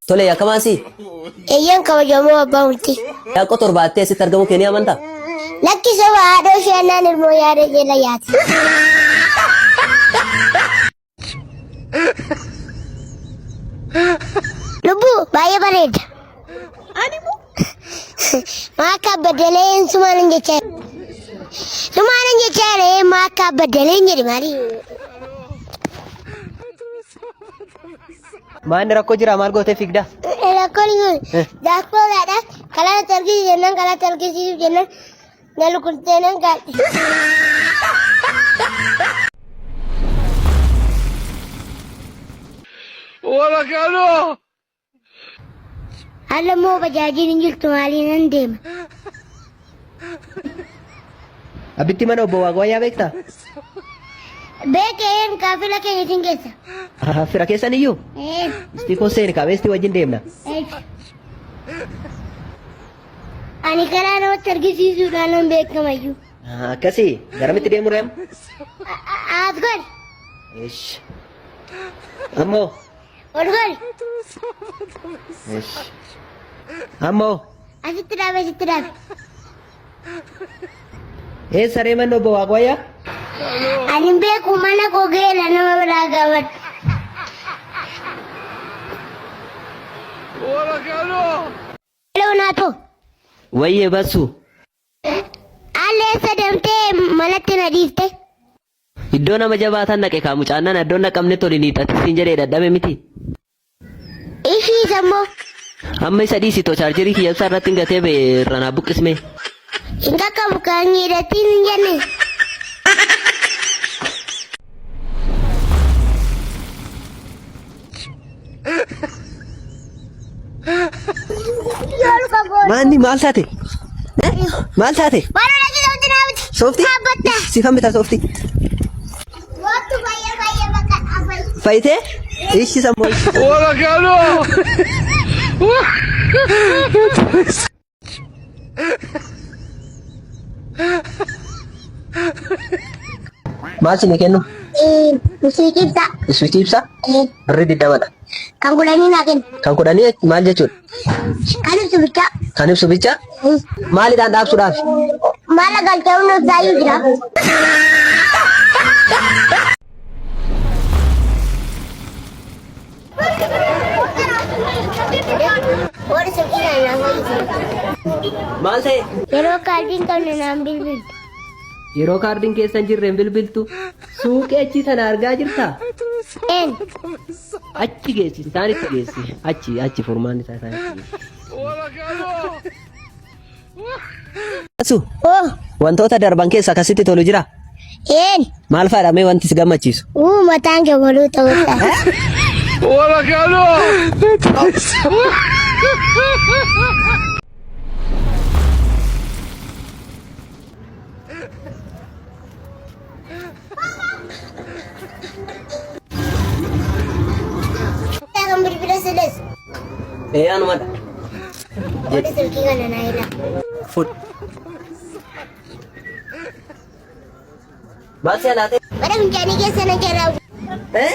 Tole yakkamaan si. Eeyyeen kabajamoo abbaa murtii. Yaaqqoo torbaattee asitti argamuu kee ni amantaa? Lakki soba haadhoo ishee annaan ilmoo yaada jala yaati. Lubbuu baay'ee bareeda. Ani moo? Maa akka baddalee hin sumaan hin jechaa. Sumaan hin jechaa jedhee maa akka baddalee hin jedhi maali? Maanni rakkoo jira maal gootee fiigdaa? Rakkoon hin daakkoodhaadha. Karaa argisiisu jennaan karaa argisiisuuf jennaan na lukuntee nan gaadhe. Haala immoo bajaajiin hin jirtu maaliin nan deema. Abbitti mana obbo Waaqwayyaa beektaa? Beekeen kaafila keenya isin geessa. Fira keessan iyyuu? Istii koo seeni kaabee istii wajjin deemna. Ani karaa namatti argisiisuudhaan nan beekamayyuu. Akkasii garamitti deemuu reem? As gori. Ish. Ammoo. Ol gori. Ish. Ammoo. Asitti dhaabe asitti dhaabe. Eessa ree manni obbo Waaqwayyaa? Ani hin beeku mana koo geela nama biraa gaafadhu. Hello Naatoo. Wayyee bassu. Haalli eessa deemtee manatti na dhiifte? Iddoo nama jabaatan dhaqe kaa mucaannan iddoon dhaqamnetti ol hin hiixatin siin jedhee dadhabe miti. Ishii isa immoo Amma isa dhiisi too chaarjerii kiyya ibsaa irratti hin gatee ba'e irraa naa buqqismee. hin qaqqabu kan hidhatiin hin jenne. Maanni maal taate? Maal taate? Sooftii? Sifan bitaa sooftii. Fayyitee? Ishi sammuu. Maal sinii kennu? Isii ibsa. Iswiitii ibsaa? Birrii digdamadha. Kan kudhanii naa kennu. Kan kudhanii maal jechuudha? Kan ibsu bichaa. Kan ibsu bicha? Maalidhaan dhaabsuudhaaf? Maala galtee humna ibsaayyuu jira. Warri silkii kana naaf fayyisi. Maal ta'e? Yeroo kaardii hin qabne naan bilbiltu. Yeroo kaardiin keessa hin jirre hin bilbiltu. Suuqii achii tana argaa jirtaa? Een. Achi geessi, isaanitti geessi. Achi, achi furmaanni isaa isaanitti geessi. Asu, Oh. wantoota darban keessa akkasitti tolu jira? Een. Maal fa'aadha mee wanti si gammachiisu? Uu mataan kee waluu ta'uu ta'a. Kan bilbila siles. Ee anumadha. Warri silkii kana naa hidha. Fudh. Maal si alaatee? Mana fincaanii keessa na jala. Eh?